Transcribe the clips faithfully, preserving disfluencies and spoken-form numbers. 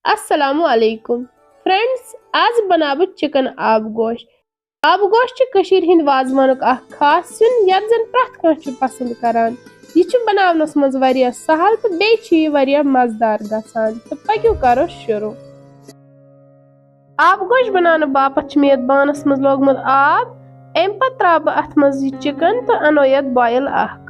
السلام علیکم فرینڈز، آز بناو بہٕ چکن آبہٕ گوش۔ آبہٕ گوش چھِ کٔشیٖرِ ہِنٛدِ وازوانُک اکھ خاص سیُن، یَتھ زَن پرٛٮ۪تھ کانٛہہ چھُ پسنٛد کران۔ یہِ چھُ بناونَس منٛز واریاہ سہل تہٕ بیٚیہِ چھُ یہِ واریاہ مَزٕدار گژھان۔ تہٕ پٔکِو کرو شروع۔ آبہٕ گوش بناونہٕ باپتھ چھُ مےٚ یَتھ بانَس منٛز لوگمُت آب۔ اَمہِ پتہٕ ترٛاوٕ بہٕ اَتھ منٛز یہِ چکن تہٕ اَنو یَتھ بویل اکھ۔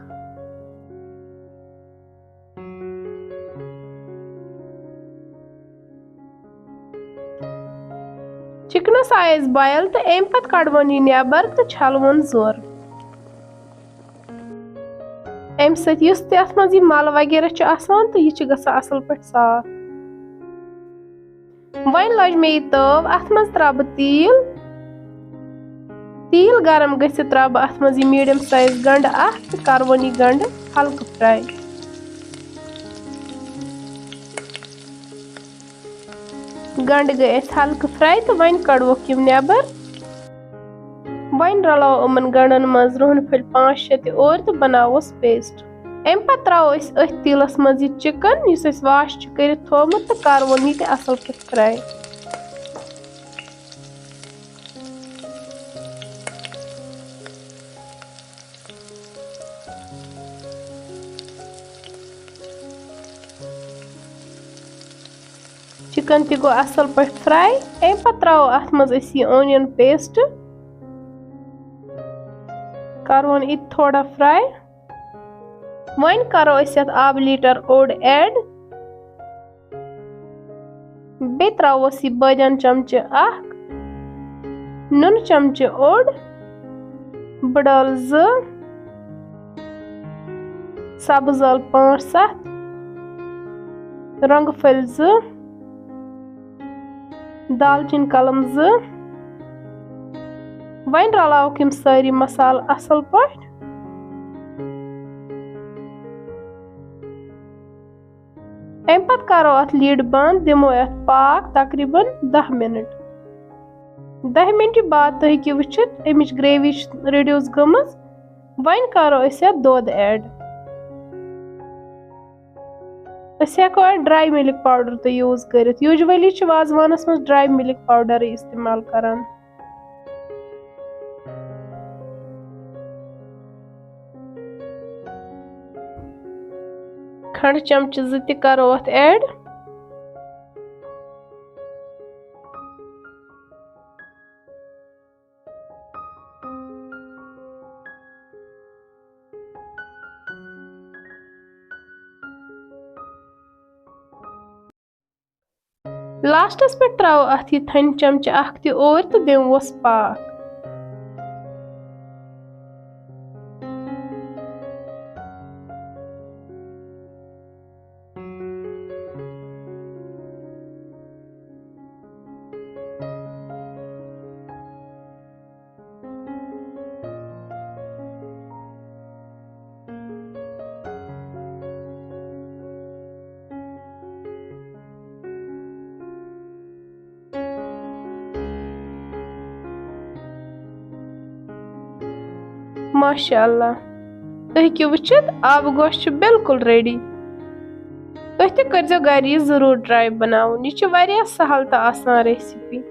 چکنس آیہِ اَسہِ بویل تہٕ اَمہِ پتہٕ کڑون یہِ نٮ۪بر تہٕ چھلون زور۔ اَمہِ سۭتۍ یُس تہِ اَتھ منٛز یہِ مل وغیرہ چھُ آسان تہٕ یہِ چھُ گژھان اَصٕل پٲٹھۍ صاف۔ وۄنۍ لٲج مےٚ یہِ تٲو، اَتھ منٛز ترٛاوٕ بہٕ تیٖل۔ تیٖل گرم گٔژھِتھ ترٛاوٕ بہٕ اَتھ منٛز یہِ میٖڈیم سایز گنٛڈٕ اکھ تہٕ کَرٕ وۄنۍ یہِ گنٛڈٕ ہلکہٕ fry۔ گنٛڈٕ گٔے اَسہِ ہلکہٕ fry تہٕ وۄنۍ کڑوکھ یِم نٮ۪بر۔ وۄنۍ رلاوو یِمن گنٛڈن منٛز رُہن پھٔلۍ پانٛژھ شےٚ تہِ اورٕ تہٕ بناووس paste۔ اَمہِ پتہٕ ترٛاوو أسۍ أتھۍ تیٖلس منٛز یہِ چکن، یُس اَسہِ wash چھُ کٔرِتھ تھوومُت، تہٕ کَرون یہِ تہِ اَصٕل پٲٹھۍ fry۔ چکن تہِ گوٚو اَصٕل پٲٹھۍ fry۔ اَمہِ پتہٕ ترٛاوو اَتھ منٛز أسۍ یہِ onion paste، کَرون یہِ تہِ تھوڑا fry۔ وۄنۍ کَرو أسۍ یَتھ آبہٕ لیٖٹر اوٚڑ add۔ بیٚیہِ ترٛاووس یہِ بٲدیان چمچہٕ اکھ، نُنہٕ چمچہٕ اوٚڑ، بٕڑ ٲلہٕ زٕ، سبٕز ٲلہٕ پانٛژھ ستھ، رۄنٛگہٕ پھٔلۍ زٕ، دالچیٖن کلم زٕ۔ وۄنۍ رلاوکھ یِم سٲری مسالہٕ اصل پٲٹھۍ۔ اَمہِ پتہٕ کرو اَتھ lid بنٛد، دِمو اَتھ پاکھ تقریباً دَہ مِنٹ۔ دَہہِ مِنٹہِ بعد تُہۍ ہیٚکِو وٕچھِتھ، اَمِچ gravy چھِ reduce گٔمٕژ۔ وۄنۍ کرو أسۍ اَتھ دۄد add۔ أسۍ ہٮ۪کو اَتھ dry milk powder تہِ use کٔرِتھ۔ Usually چھِ وازوانَس منٛز dry milk powder استعمال کران۔ کھنٛڈ چمچہٕ زٕ تہِ کرو اَتھ add۔ Lastس پٮ۪ٹھ ترٛاوو اَتھ یہِ تھٔنۍ چمچہٕ اکھ تہِ اوٗرۍ تہٕ دِموس پاکھ۔ ماشاء اللہ، تُہۍ ہیٚکِو وٕچھِتھ، آبہٕ گوش چھُ بالکل ready۔ تُہۍ تہِ کٔرۍزیو گرِ یہِ ضروٗر try بناوُن۔ یہِ چھُ واریاہ سہل تہٕ آسان recipe۔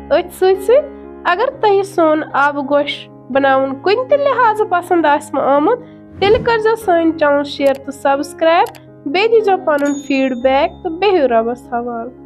أتھۍ سۭتۍ سۭتۍ اگر تۄہہِ سون آبہٕ گوش بناوُن کُنہِ تہِ لحاظہٕ پسند آسہِ وۄنۍ آمُت، تیٚلہِ کٔرۍزیو سٲنۍ channel share تہٕ subscribe۔ بیٚیہِ دیٖزیو پنُن feedback تہٕ بِہِو رۄبس حوالہٕ۔